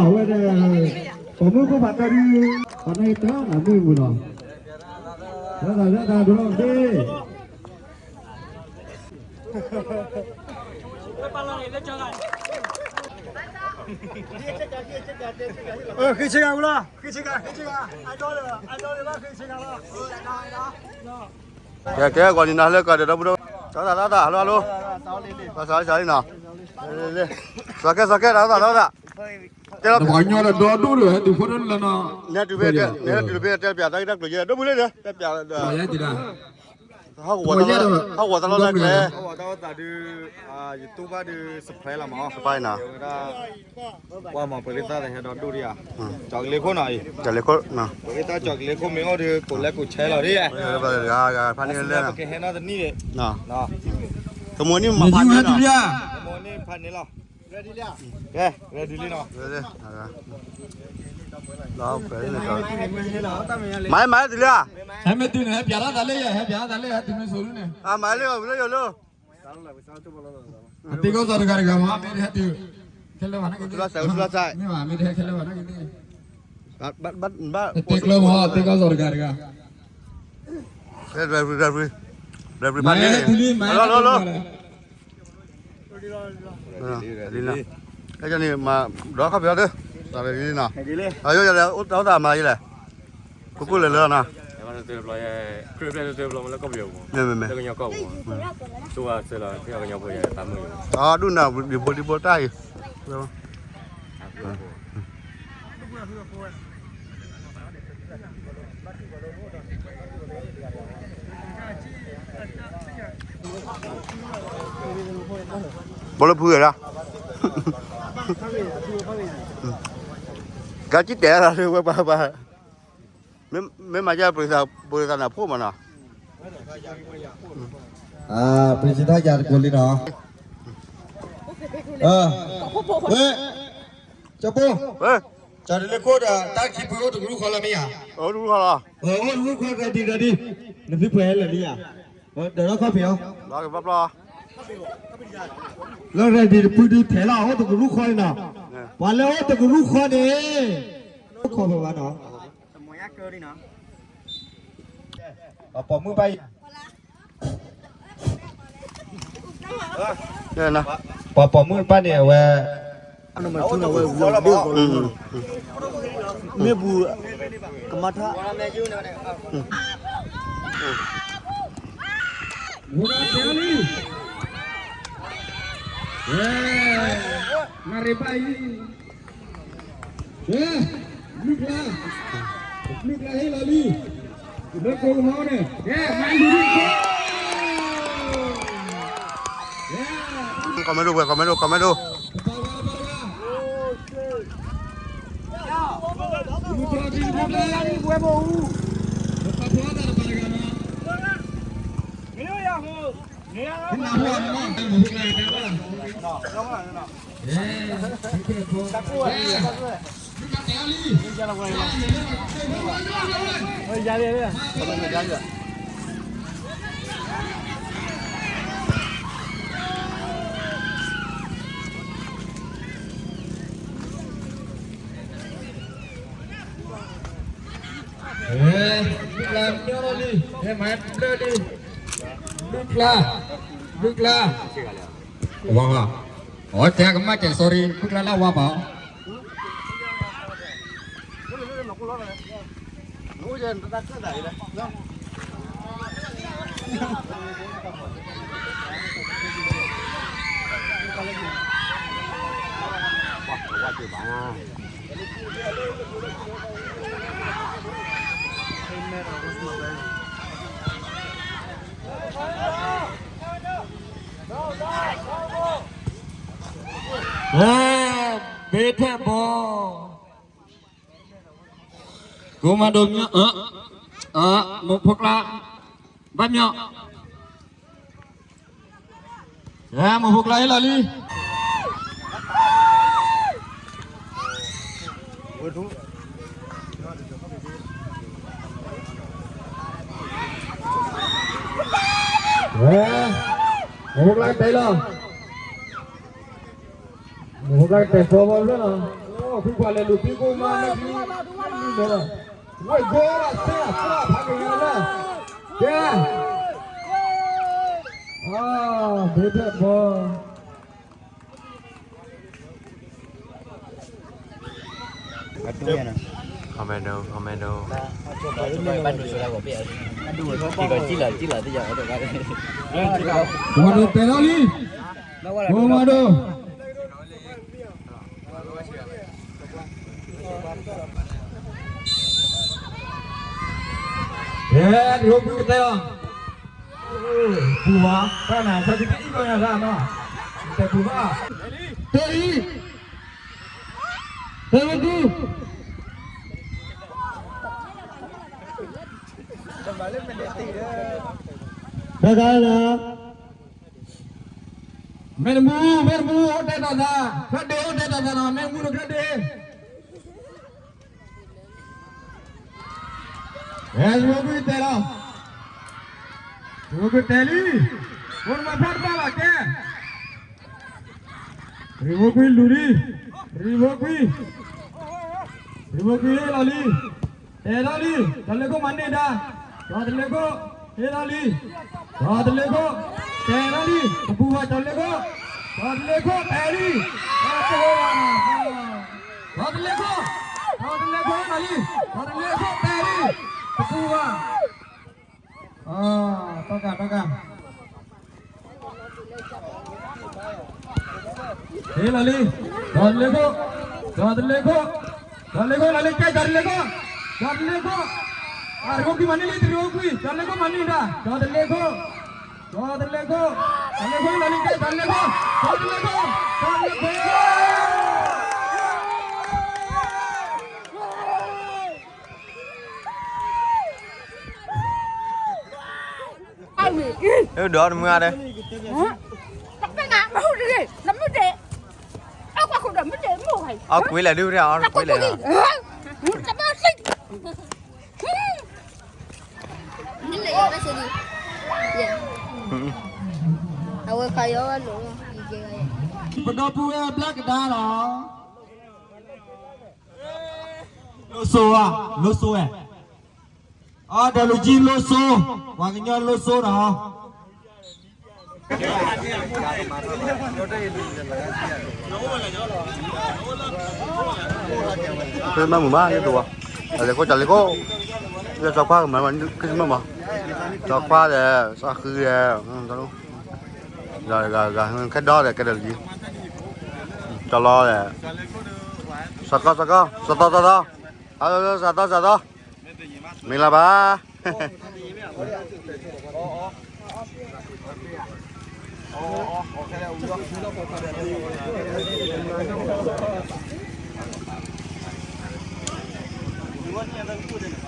အဝဲဒၣ် ပိာ်မုၣ်ဖိဖးတၢ်ဒုး ပှၤန့ၣ်တၢ်နမုၢ်မုၢ်နီၤ လၢသးလၢသးဒိၣ်လီၤက့ ဃ့ဆ့ကၤဝံၤလီၤ ဃ့ဆ့ကၤ ဃ့ဆ့ကၤ အဲၣ်ဒိးလၢ အဲၣ်ဒိးလၢဘၣ်ဃ့ဆ့ကၤလီၤ ကဲ ကဲ ဂီၤနံၤနၤလၢကဒီးဒီပုၢ်ဒီဝဲၢ် တၢ်သးတၢ်သး ဟဲလီၤ ဟဲလီၤ ဘၣ်စးလံနီၤ စီၤကဲ စီၤကဲ တၢ်သးတၢ်သး တဲလီၤ ပှၤကညီဒီးဒီဒိၣ်ဒီး ဟဲတုၤဖိတလၢနီၤ နဲတုၤဖဲ နဲတုၤဖဲတဲပျးတၢ်ဂ့ၢ်တၢ်ကျိၤယဲ ဒီပုၢ်လၢဒီး တဲပျး ဟီၣ်ကဝီၤတၢ်လီၢ်ကျဲ ဟီၣ်ကဝီၤတၢ်သးဒုး ယတူၢ်ဘၣ်ဒုး surprise လီၤမး surprise နီၤ ဝဲဒၣ် ကွၢ်မး ပှၤလၢသၣ်သဟဲဒီးဒိၣ်ဒံးဧါ ကၠီၤကလ့ခိၣ်နီၤအံၤ ကၠီၤကလ့ခိၣ်နီၤ ပှၤလၢသၣ်ကၠီၤကလ့ခိၣ်မ့ၢ်အိၣ်ဒီး ကိးလဲကိးဆဲလီၤဒ် ဖးန့ၢ်လၢ ကဟဲနီတနံၣ်န့ၣ် တမူန့ၣ်မၤဖးန့ၢ်လီၤ တမူန့ၣ်ဖးန့ၢ်လီၤ ကဲ ready လံနီၤ မၤမၤတုၤလၢ ဟဲမ့ၢ်တုၤန့ၣ် ဟဲပျးထီၣ်သးလၢယဲ ဟဲပျးထီၣ်သးလၢယဲ တုၤမ့ၢ်စိၤလံန့ၣ် မၤလၢယိၤလၢယိၤလၢ အတ့ကီၢ်စီၤတဂၤတဂၤမး မ့ၢ်တဟဲတုၤ ခဲလၢာ်ဘၣ်နာ်က့ၤ မ့ၢ်ဘၣ် မ့ၢ်တဟဲခဲလၢာ်ဘၣ်နာ်က့ၤ တတဲကျၢၤမး တ့ကီၢ်စီၤတဂၤတဂၤ referee referee ဖးန့ၢ် hello hello လံနီၤ အဲန့ၣ်မၤ ဒီးခီၣ်ဖံးအီၤသ့ သးလံနီၤ အယိယလဲၣ် အိၣ်သးမၤယလဲၣ် ကိၣ်ကိၣ်လၢာ်လၢာ်နီၤ မ့မ့မ့ ဒူၣ်နၤ ဒံဖိဒံဖိတၢ်အံၤ ဘီလၢဖုဂဲၤဒၣ် ကစံၣ်တဲာ်လီၤဝဲပှၤပှၤ မ့ၢ်မၤယါ ပှၤသးနၢ်ဖိမးနီၤ ပှၤစံၣ်ထီၣ်ယါတကိးလံနီၤ ဝဲ ကၠီပိ ကၠီၤတလ့ခိၣ်ဒီး တၢ်ခံဖုအိၣ်တကရူၢ်ဃီလၢမ့ၢ်ဧါ အိၣ်တကရူၢ်ဃီလီၤ အိၣ်တကရူၢ်ဃီ ready ready နသုပှဲၤဟဲလၢာ်လံဧါ ဒီးခီၣ်ဖံးအီၤ လၢ ready တဖုဒုးထဲးလီၤ အိၣ်တကရူၢ်ဃီန့ၣ်နီၤ ပှၤလၢအိၣ်တကရူၢ်ဃီန့ၣ် ခိးဖဲဘၣ်နီၤ ပှၤပိာ်မုၣ်ဘၣ်အံၤ ပှၤပိာ်မုၣ်တဖၣ်န့ၣ် အဝဲ မ့ၢ်ပူၤ ကမၤထါ ဝဲ နရ့ဘၣ်အံၤ ကဲ မုၢ်ကျါ မုၢ်ကျါဟ့ၣ်လီၤလံ လၢကိးကမီၤန့ၣ် ကဲ မၤလံ comment ဒိ comment ဒိ comment ဒိ မုၢ်ကျါ မုၢ်ကျါ မုၢ်ကျါ ဝါ အီတဲကမၣ်တဲ sorry မုၢ်ကျါလၢဝါပၤ ဘ့ထဲဘီ ကိးမၤဒိးမၠီၣ် မိၢ်ဖိကျါ ဘၣ်မၠီၣ် မိၢ်ဖိကျါဟ့ၣ်လီၤလံ. မိၢ်ဖိကျါတဲလီၤ. မိၢ်ဖိကျါတဲဖီဘီလၢလီၤ. အိၣ် ဖုပှၤလဲၤလူၤသံကိၢ်မး မ့ၢ်ဖုမ့ၢ်လီၤ. ဝဲၢ်ဂိၢ်ဘၣ်စဲအဖီဖးက့ၤလၢ ကဲ အဘ့ၣ်ဖျၢၣ်ဘီ comment ဒိ comment ဒိ comment ဒိတဲလီၤလံ. ကိၢ်မးဒိ ကဲ တရိကွံကတဲလီၤ. ပူၤဘၣ် တၢ်နၤဆၢကတံၢ်အံၤကီညါတၢ်နီၤ တဲပူၤဘၣ် တဲအံၤ တဲဝဲဒု တဂၤလၢ မ့ၢ်တမူ မ့ၢ်တမူ အိၣ်တဲတၢ်သး ချၢဒ့အိၣ်တဲတၢ်သးနီၤ မ့ၢ်တမူဒီးချၢဒ့ တရိကွံတဲလီၤ. တရိကွံတဲလံ. အိၣ်တမၤဖးတဘၣ်ဘၣ်ကဲ တရိကွံလူၤလံ. တရိကွံ တရိကွံဟ့ၣ်လီၤလံ. တဲလီၤလံ. ဒီးလဲၤခိၣ်မၤန့ၢ်ဒၣ် ဒီးတလဲၤခိၣ် ဟ့ၣ်လီၤလံ. ဒီးတလဲၤခိၣ် တဲလီၤလံ. တပူၤဘၣ် ဒီးလဲၤခိၣ် ဒီးတလဲၤခိၣ် တဲလံ. ဒီးတလဲၤခိၣ် ဒီးတလဲၤခိၣ်ဟ့ၣ်လီၤလံ. ဒီးတလဲၤခိၣ် တဲလံ. တပူၤဘၣ် တီၢ်ကၢ် တီၢ်ကၢ် ဟ့ၣ်လီၤလံ. ဒီးတလဲၤခိၣ် ဒီးတလဲၤခိၣ် ဒီးတလဲၤခိၣ်လီၤလံ ကဲ ဒီးတလဲၤခိၣ် ဒီးတလဲၤခိၣ် အတရိကွံမၤန့ၢ်လံ တရိကွံ ဒီးတလဲၤခိၣ်မၤန့ၢ်ဒၣ် ဒီးတလဲၤခိၣ် ဒီးတလဲၤခိၣ် ဒီးတလဲၤခိၣ်လီၤလံ ကဲ ဒီးတလဲၤခိၣ် ဒီးတလဲၤခိၣ် ဒီးတလဲၤခိၣ် အဒိးနမုၢ်အါဒဲး အကွ့လဲၣ်ဒုး အကွ့လဲၣ်လီၤ အဝဲခါယီၤဝဲလိာ် ပဒီပုၢ်ဝဲၢ်ဘျါကဒါလီၤ လိၣ်စိဧါ လိၣ်စိဝဲ အီၤ ဒီးလူၤကံလိၣ်စိ ပှၤကညီလိၣ်စိနီၤ ဖဲမုၢ်မး ယတဝီ တလဲၤခိၣ် တလဲၤခိၣ် လၢစီၤခွါကမၤ ခရံၣ်စမၢၣ်မး စီၤခွါဒီး စီၤဃုဒီး ဒီးဂၤဂၤ ခဲဒီးဒီး ကဲဒီးလံ စီၤလီဒီး စီၤကီၢ် စီၤကီၢ် စီၤသီ စီၤသီ စီၤသီ စီၤသီ မ့ၢ်လၢၤ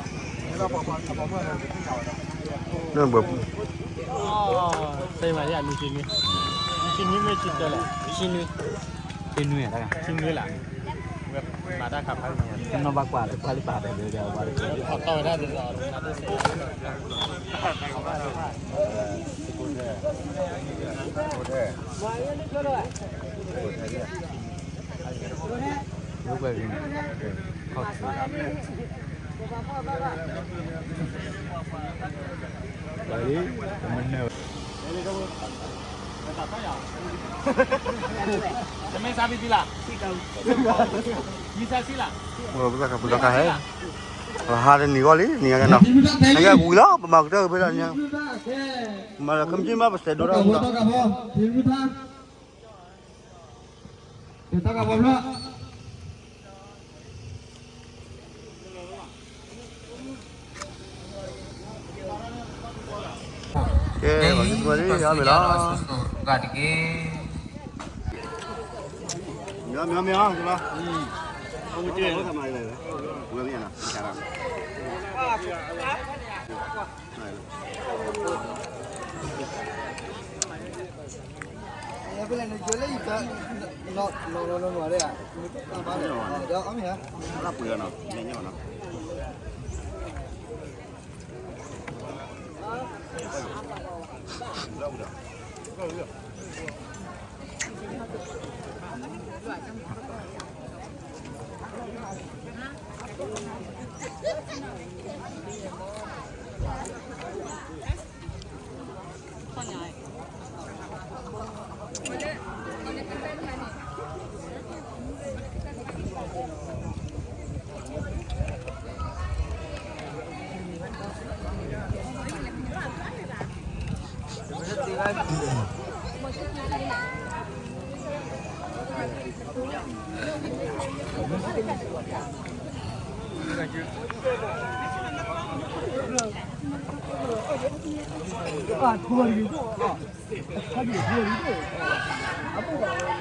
ဘၣ် နဘၣ် ဆ့မၤယါ နွံဆံနွံ နွံဆံနွံမ့ၢ်ဆံတၢ်လဲၣ် ဆံနွံ ဆံနွံ ဆံနွံလၢ ဝဲမၤတၢ်ခါဖးလံ နီၢ်ဘၣ်ကွၢ်လၢ ကွၢ်လၢပာ်ဒီး ဝဲ ထီၣ်ဝဲဒၣ် ဝဲ ခီၣ်ထံး တမ့ၢ်စးဘံၣ်သံလၢ ယဆါဆံလၢ ပကပူၤဒီးကဟဲ ဟးတနံၤဂီၢ်လံ နံၤဂီၢ်နီၤ နံၤဂီၢ်ဝံၤလီၤ ပမၤကတၢၢ်က့ၤဖဲဒၣ်ညါ မၤလၢကမ့ၢ်မး ပစဲးဒိၣ်ထီၣ်မး တၢ်ကဘီဖျၢၣ် ကဲ ပှၤကစၢ်လံ ဟဲမ့ၢ်လီၤ မ့ၢ်မ့ၢ်မ့ၢ် ဝဲမ့ၢ်နီၤ ဆရာတော် ဟုတ်ကဲ့ ဖဲလဲၣ်နကၢလၢယကၢ, နီၤနီၤနီၤနီၤဒၣ်, ဒီး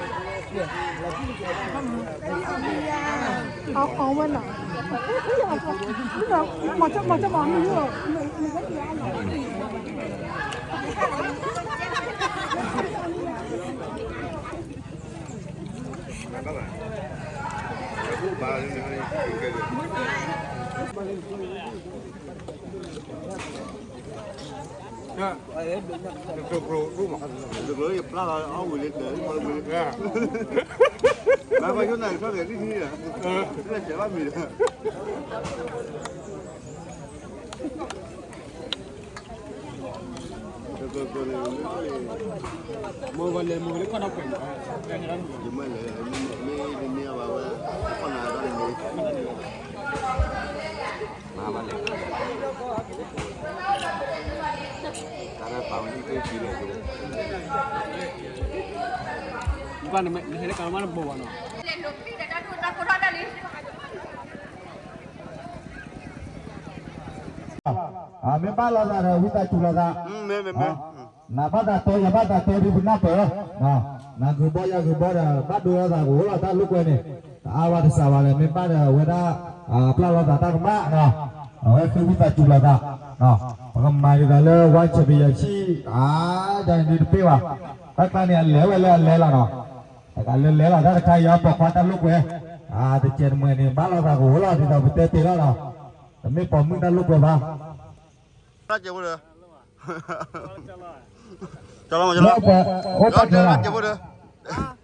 အီၣ်မ့ၢ်ဧါ, လၢပှဲၤနီၤ, လဲၣ်ညါနီၤ. မ့ၢ်ဘၣ်လိာ်သးဒီး ဝံသးစူၤလိာ်သး, နဘၣ်သးတဲ ယဘၣ်သးတဲဒ်ပနၢ်ပၢၢ်, နဂ့ၤဘီယဂ့ၤဘီဒီး ဘၣ်ဒိလိာ်သးကအိၣ်လီၤ တၢ်လိာ်ကွဲန့ၣ်, တအါဝဲတစးဘၣ်လဲၣ် မ့ၢ်ဘၣ်ဒီး အဝဲဒၣ် ပျၢ်လိာ်သးတၢ်ကမၣ်, အဝဲဃ့ဝံသးစူၤလိာ်သး, ပကမၤဒ်သိးလၢ ဝါဆဲးပယီၤဆံၣ်, တၢ်န့ၣ်ဒုးတပ့ၢ်ဘၣ်, တၢ်ကျါန့ၣ် အလဲၤဝဲလၢအလဲၤလီၤနီၤ, တကးလၢလဲၤလီၤ တၢ်တခါအံၤ ပိာ်ခွါတၢ်လိာ်ကွဲ, တစဲးတမှဲၤန့ၣ် ဘၣ်လိာ်သးကအိၣ်လီၤ ဒ်သိးပတဲတ့ၢ်လီၤနီၤ, တမ့ၢ်ပိာ်မုၣ်တၢ်လိာ်ကွဲဘၣ်. တၢ်ကဲးဖိဒီး, ကလီမးကလီ, အိၣ်တၢ်ကဲးလီၤ, တဲလီၤတၢ်ကဲးဖိဒီး,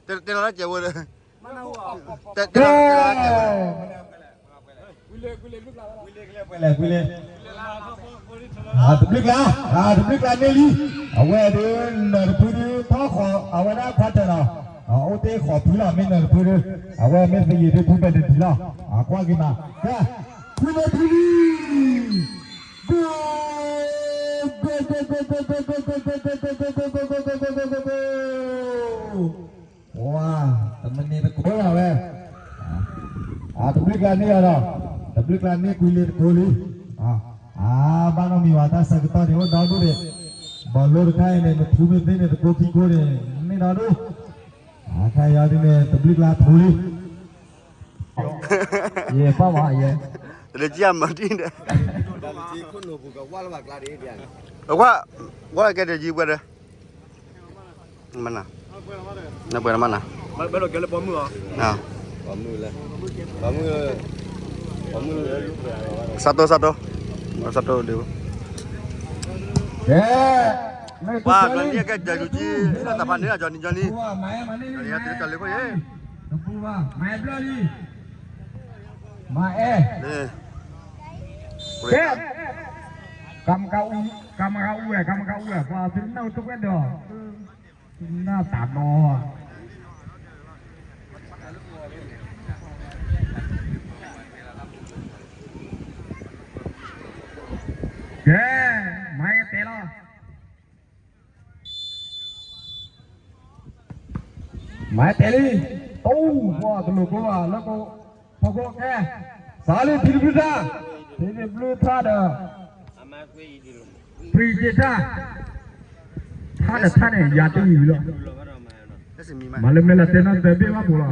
တဲလီၤတၢ်ကဲးဖိဒီး, တဲလီၤတၢ်ကဲးဖိဒီး, ကွံလ့, တဘျုးကျါ, တဘျုးကျါန့ၢ်လံ, အဝဲဒၣ်နၢၤတဖုဒုး ထီၣ်ဃီၤ အဝဲဒၣ်ခွါတၢၢ်လီၤ, အိၣ်တ့ၢ်ဃီၤဖုလီၤ မ့ၢ်နၢၤတဖုဒုး, အဝဲမ့ၢ်သယံၤဒုး ဖုပဲာ်တဒံးလီၤ, ကွၢ်က့ၤမး, ကွံလ့ဖုလံ ဝါ, တမံၤန့ၣ်တကိးလီၤဝဲ, တဘျုးကျါန့ၢ်အီၤဒီး, တဘျုးကျါန့ၢ်ကွံလ့တကိးလံ, အဘၣ်နီတမံၤဘၣ် တၢ်ဆၢကတီၢ်န့ၣ် အိၣ်ဒီဒူၣ်န့ၣ်, ဘီလိတခါအံၤန့ၣ် နထူမ့ၢ်သ့န့ၣ် တကိးခံကိးန့ၣ် န့ၢ်ဒီဒူၣ်, အခါအံၤဒ်န့ၣ် တဘျုးကျါထူလံ ယဲၢ်ပၢ်ဝဲယဲၢ်, တလၢကံအမၤတံၢ်န့ၣ်, ဝဲ, ဝဲကဲတယံၤပှဲၤဒီး, မနၤ, နပှဲၤနမနၤ, စးတိစးတိ, စးတိဒုး, ကဲ, ပှၤကလံၤကဲတယံၤကံ, လၢတၢ်ဖးန့ၣ်အကၠီနံၤကၠီနံၤ, တလံၤဖိယဲၢ်, မၤအဲၣ်, ကဲ, ကမကအူဝဲ, ကမကအူဝဲ, ပှၤသုနၢ်အိၣ်တဝဲဒီး, သုနၢ်တၢ်နီၤ, ကဲ, မၤအဲၣ်တဲလီၤ မၤတဲလံ, အိၣ်, ပှၤတလိၣ်ကျိဘၣ်လၢကီၢ်, ဖီခိၣ်ကဲ, စးလံ ထံတဘျုးထါ, ထံတဘျုးထါဒီး, ပှ့ၤက့ၤထါ, ထါဒီးထါန့ၣ် ယၤတယံၤလီၤ, မၤလၢမဲာ်လၢတဲနီၢ်တဲဘ့ၣ်ဘၣ်ပူၤလီ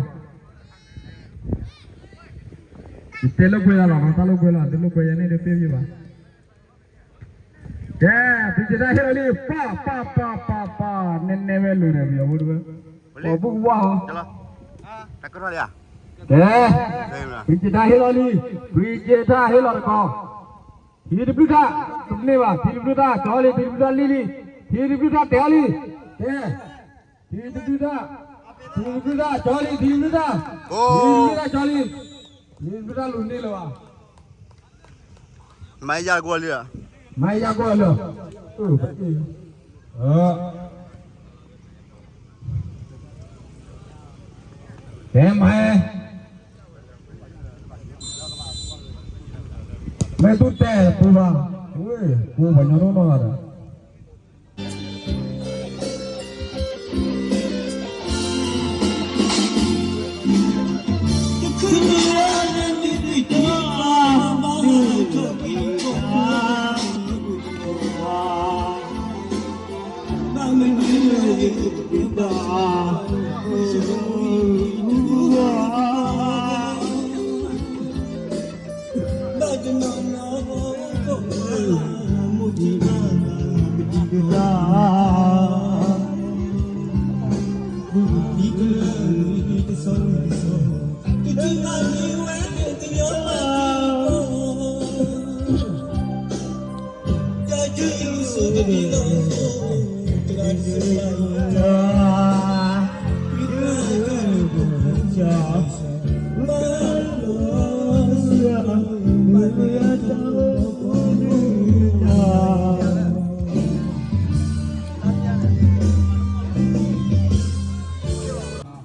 ၤ, ယတဲလိာ်ကွဲလီၤနီၤ, တၢ်လိာ်ကွဲလီၤ, တလိာ်ကွဲယၤန့ၣ်တဘ့ၣ်ဘၣ် ကဲ, ပှ့ၤက့ၤထါဟ့ၣ်လီၤလံ, ပၢ်ပၢ်ပၢ်ပၢ်ပၢ်, နဲနဲဝဲလိာ်ဒီး ပယီၤဖိတဝဲ ပိာ်ဘုကဝါဟီ, ကဲ, ပှၤက့တၢ်ဟ့ၣ်လီၤလံ, ပှၤက့တၢ်ဟ့ၣ်လီၤတကီၢ်, ထံတဘျုးတၢ်, တန့ၢ်ဘၣ်, ထံတဘျုးတၢ်, ကၠီလံ, ထံတဘျုးတၢ်လံလံ, ထံတဘျုးတၢ်တဲအီၤလံ, ကဲ, ထံတဘျုးတၢ်, ထံတဘျုးတၢ်, ကၠီလံ, ထံတဘျုးတၢ်, ထံတဘျုးတၢ်, ကၠီလံ, ထံတဘျုးတၢ်လူၤန့ၢ်လၢၤဘၣ် မၤယါကွၢ်လၢ, မၤယါကွၢ်လၢ, အၢ, တဲမၤ, မ့ၢ်သူတဲပူၤဘၣ်, ပူၤပှၤညီနီၢ်နီၢ်ဒီး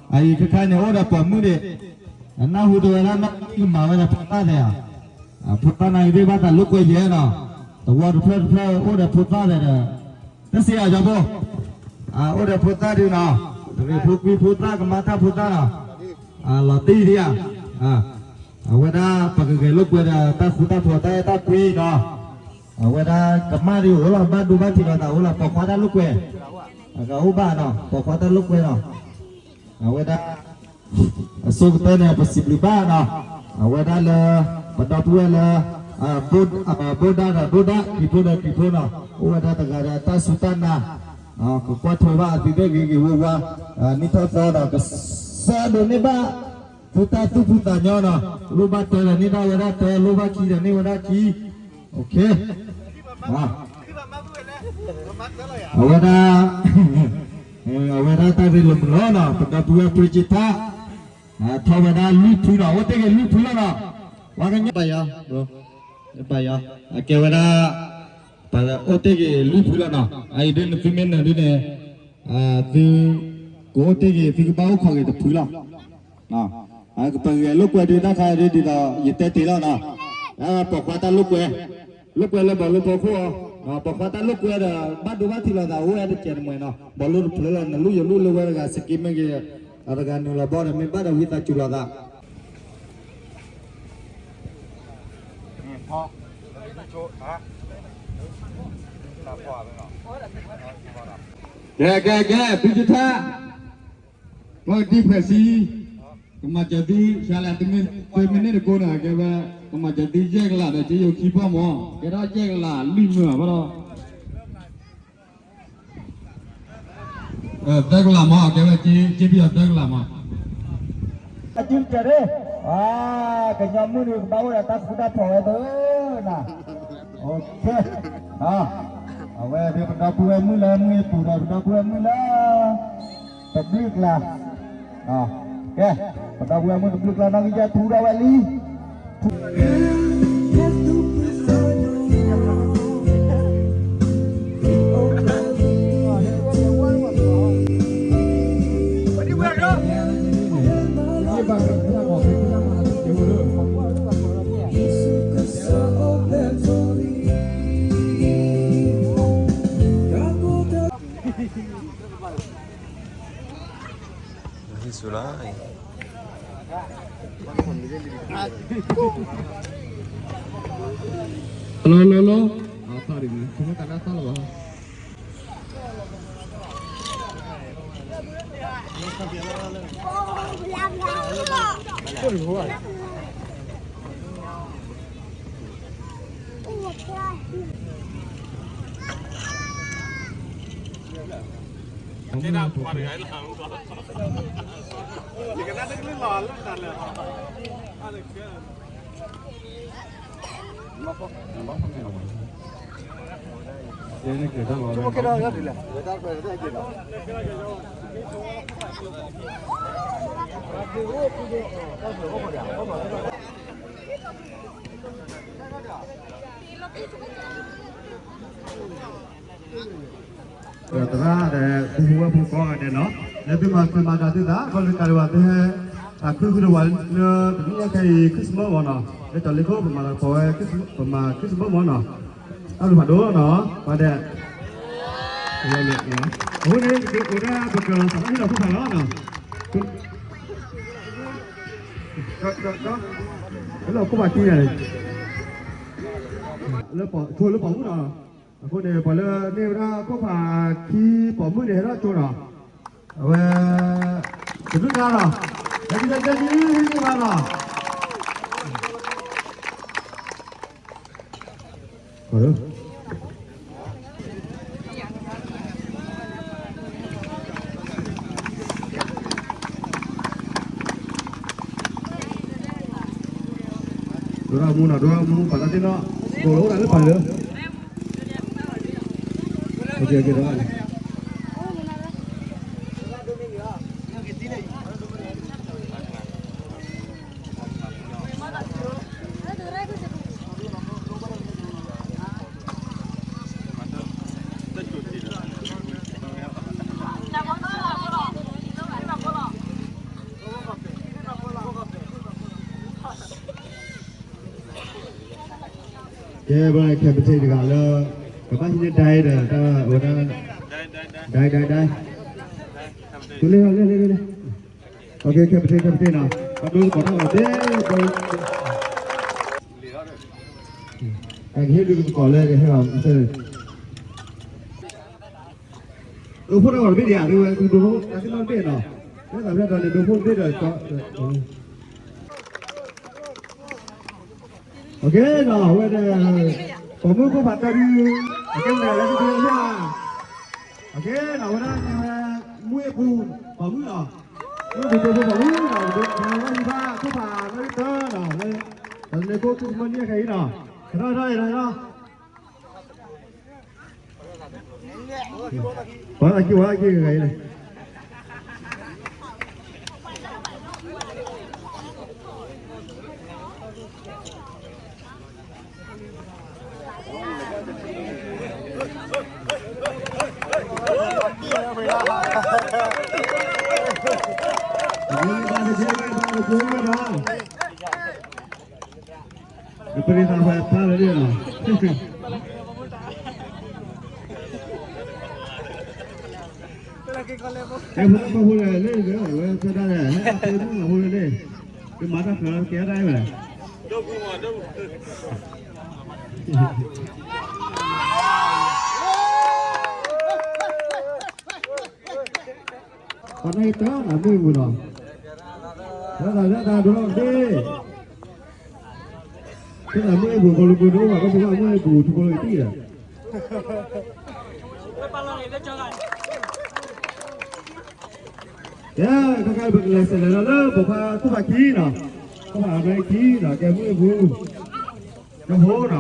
အအံၤတခါန့ၣ် အိၣ်ဒီးပိာ်မုၣ်ဒံး, နၢ်ဟူတဝဲဒၣ်နီၢ်ကမၤဝဲဒၣ်ဖိသၣ်သဲးဧါ, ဖိသၣ်နာ်က့ၤသ့ၣ်ဘၣ်သးလိာ်ကွဲယဲနီၤ, တဝီတဖျၢၣ်တဖျၢၣ်အိၣ်ဒီးဖိသၣ်သဲးဒီး, တစံးအီၤကၠီဖိ, အိၣ်ဒီးဖိသၣ်ဒုးနီၤ, တဂ့ၤဖိကွံဖိသၣ်ကမါထၣ်ဖိသၣ်နီၤ, လီၤတံၢ်ဒံးဧါ, အဝဲဒၣ်ပကဂဲၤလိာ်ကွဲဒီးတၢ်ဃူတၢ်ဖိးတၢ်အဲၣ်တၢ်ကွံနီၤ, အဝဲဒၣ်ကမၣ်ဒံးအိၣ်လီၤ ဘၣ်ဒိဘၣ်ထံးလီၤသးအိၣ်လီၤ ပိာ်ခွါတၢ်လိာ်ကွဲ, အကအိၣ်ဘၣ်နီၤ ပိာ်ခွါတၢ်လိာ်ကွဲနီၤ, အဝဲဒၣ် အဆိကတၢၢ်န့ၣ် ပစံးဘျုးဘၣ်နီၤ, အဝဲဒၣ်လၢ ပဒီပုၢ်ဝဲၢ်လၢ ဘိၣ်ဒၣ်ဒီးဒိၣ်ဒၣ် တံၤဖိဒီးတံၤဖိနီၤ, အိၣ်ဝဲဒၣ်တဂၤဒီးတၢ်စူၢ်တၢ်နာ်, ကကွၢ်ထွဲဘၣ်အသုသ့ၣ်ဂ့ၤဂ့ၤဝါဝါ, နံၣ်ထီၣ်သီဒီးကစၢ်ဒိးန့ၢ်ဘၣ် သုတၢ်သူၣ်ဖှံသးညီနီၤ, လိၣ်ဘၣ်တၢ်ဒီးန့ၢ်ဒၣ်ဝဲဒၣ်တၢ်, လိၣ်ဘၣ်ခံဒီးန့ၢ်ဝဲဒၣ်ခံ, အဝဲဒၣ် အဝဲဒၣ်တၢ်ရ့လိာ်မုာ်လိာ်နီၤ, ပဒီပုၢ်ဝဲၢ် ပရံကၠံထါ, ထီၣ်ဝဲဒၣ်လွံၢ်ဖုနီၤ, အိၣ်တ့ၢ်ဂ့ၤလွံၢ်ဖုလီၤနီၤ, ပၢ်ယီၤ, ပၢ်ယီၤ, အကဲဝဲဒၣ် ပအိၣ်တ့ၢ်ဂ့ၤလွံၢ်ဖုလီၤနီၤ, အအံၤဒ်နသုမ့ၢ်နၢၤဒ်န့ၣ်, သု ကအိၣ်တ့ၢ်ဂ့ၤ သုကဘၣ်အိၣ်ခိးဂ့ၤတဖုလီၤ. ပဂဲၤလိာ်ကွဲဒုးတၢ်ခါဒ်ဒ်သိး ယတဲတ့ၢ်လီၤနီၤ, ပိာ်ခွါတၢ်လိာ်ကွဲ, လိာ်ကွဲလၢဘီလိဖိအခိၣ်အီၤ, ပိာ်ခွါတၢ်လိာ်ကွဲဒီး ဘၣ်ဒိဘၣ်ထံးလိာ်သးအိၣ်ဝဲတစဲးတမှဲၤနီၤ, ဘီလိတဖျၢၣ်လီၤ နလူၢ်ယလူၢ်လၢဝဲတဂၤ စက့မ့ၢ်ဂ့ၤ, အတဂၤနုာ်လီၤဘီဒီး မ့ၢ်ဘၣ်ဒီးဝံသးစူၤလိာ်သး ကဲ ကဲ ကဲ ဖုကထါ, ပှၤဒ်ဖဲးစံ, ကမၤစၢၤသု ဆါလဲၣ် တမ့ၢ်န့ၣ်တကိးန့ၣ် ကဲဝဲ, ကမၤစၢၤသုယဲၢ်ကလးဒီး ကယိၤခံပီၢ်မး, ကဲထီၣ်ယဲၢ်ကလးလွံၢ်မုၢ်ဘၣ်ဒီး သၢကလးမး ကဲဝဲ က့ပယီၤသၢကလးမး, အကၠုကဲးရ့, ကညီမုၢ်ဒုးကဘၣ်အိၣ်ဒီးတၢ်ဃူတၢ်ဖိးဝဲသ့နီၤ, အဝဲဒၣ်ပဒီပုၢ်ဝဲၢ်မုၣ်လၢမုၢ်အပူၤဒီး ပဒီပုၢ်ဝဲၢ်မုၣ်လၢ တဘျုးကျါ, ကဲ, ပဒီပုၢ်ဝဲၢ်မုၣ်တဘျုးကျါနီၣ်ဂံၢ်ယဲၢ်ထူဒီးဝဲလံ လီၤလီၤလီၤ, သရၣ်ဒီး ပူဖိဝဲၢ်ဖိကိးဂၤဒဲးနီၤ, လၢသုမၤခုမၤဒၣ်သုသး ခီလၢကးဒံးဝဲသ့ၣ် တၢ်ခုဃုာ်ဒီးဝဲလၢ တနံၣ်ညါခဲအံၤ Christmas မ့ၢ်နီၤ, လၢတၢ်လၢခိ ပမၤလၢပှၤဝဲ ပမၤ Christmas မ့ၢ်နီၤ, တၢ်ဘျုးဖးဒိၣ်နီၤ ပှၤဒဲး, အဃိန့ၣ် ပကအိၣ်ဒၣ်ပကစးထီၣ်ဟ့ၣ်လီၤခိၣ်ဖးလီၤနီၤ, ဟ့ၣ်လီၤခိၣ်ဖးခံန့ၣ် လၢပှၤ ဆိလၢပှၤမုၣ်နီၤ, အဃိန့ၣ် ပှၤလၢန့ၢ်ဝဲဒၣ်ခိၣ်ဖးခံပိာ်မုၣ်န့ၣ် ဟဲထီၣ်ဆိနီၤ, အဝဲ တဒုၣ်ဒါနီၤ, လၢခံလၢခံဟ့ၣ်ဂံၢ်ဘါနီၤ. ဒိၣ်ဒၣ်မူနီၤ, ဒိၣ်ဒၣ်မူ ပာ်တၢ်သ့ၣ်နီၣ်, ကိးလီၤအိၣ်ဒၣ်လၢပာ်လၢ ကဲ ပှၤ captain တဂၤလၢ ကဘၣ်ဟံးန့ၢ်ဒဲးဒီး တၢ်ဝဲဒၣ် ဒဲး ဒဲး ဒဲး, သူလ့ၣ် လ့ၣ် လ့ၣ် လ့ၣ်, အ captain captain နီၤ, ပှၤဒိသကိးတၢ်ဘၣ်သ့ၣ်, ကဟ့ၣ်ဒုးသကိးလၢကဟဲဘၣ်, ဒိဖိတၢ်ဂီၤတဘ့ၣ်ဒံးဧါ, ဒိဖိတၢ်သ့ၣ်နီၣ်တဘ့ၣ်နီၤ, လၢသးဖျၢၣ်ဒီးန့ၣ် ဒိဖိတဘ့ၣ်ဒီး အကဲနီၤ အဝဲဒၣ် ပိာ်မုၣ်ခိၣ်ဖးတၢ်ဒုး အကဲမ့ၢ်လၢဒုးလၢ အကဲနီၤ အဝဲဒၣ်န့ၣ်ဝဲ မူအ့ပူၤ ပိာ်မုၣ်နီၤ, မူအ့ပူၤပိာ်မုၣ်နီၤ, ဝဲယဘၣ်ခိၣ်ဖးလၢတၢ်နီၤ, လၢတၢ်န့ၣ်ခိၣ်ခိၣ်မုၣ်န့ၣ်ခဲအံၤနီၤ, ကထီၣ်ထီၣ်အံၤနီၤ, ပှၤသးကံၢ်ဝဲက့ၤဂၤအံၤန့ၣ် ပရ့သးဖဲဖးလၢဒ်နီၤ, ကဲဖိဖိလၢလၢဝဲဖဲဒၣ်လဲၣ် ဟဲအပှဲၤမုၣ်ဖိလၢလၢ ကမၤတၢ်ဃၢၤလီၤကဲဒၣ်ဝဲ ပှၤန့ၣ်တၢ်နမ့ၢ်ပူၤနီၤ, တၢ်သးတၢ်သးဒိၣ်ထီၣ်သ့, တၢ်သးမ့ၢ်ပူၤ ကီၢ်လူၤပူၤတအိၣ်ဘၣ် ကီၢ်ပူၤကီၢ်မ့ၢ်ပူၤ ထူဖိလီၤတံၢ်ဒီး ကဲ ခါခါပကလဲၤဆဲးလဲၤလီၤလၢ ပိာ်ခွါခိၣ်ဖးခံနီၤ, ခိၣ်ဖးအမဲခံနီၤ, ကဲမ့ၢ်ပူၤ ကဟိနီၤ,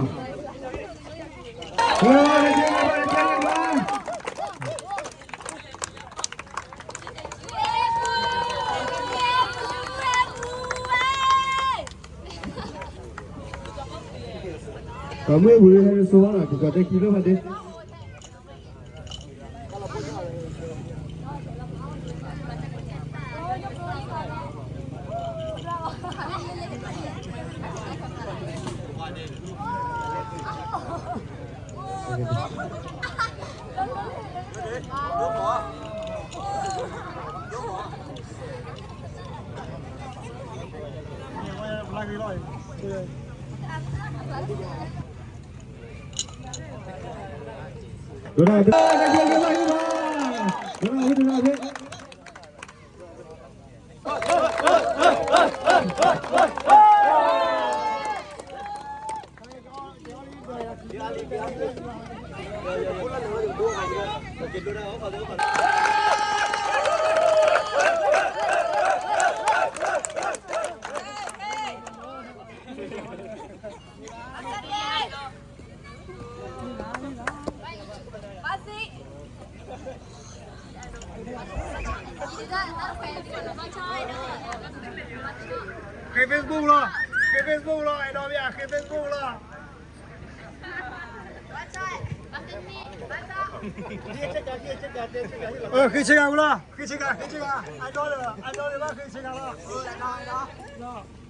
ကမ့ၢ်ဝံၤဟဲစိဝါနီၤ ကကီးတဲခံလၢဖးဒ့ ဒိၣ်ဒၣ် ဒိၣ်ဒၣ် ဃ့ Facebook လီၤ, ဃ့ Facebook လီၤ, အဲၣ်ဒိးမ့ၢ် ဃ့ Facebook လီၤ. ဃ့ဆ့ကၤဝံၤလီၤ, ဃ့ဆ့ကၤ, ဃ့ဆ့ကၤ, အဲၣ်ဒိးလၢ, အဲၣ်ဒိးလၢဘၣ်ဃ့ဆ့ကၤလီၤ, အဲၣ်ဒိး, အဲၣ်ဒိးလီၤ.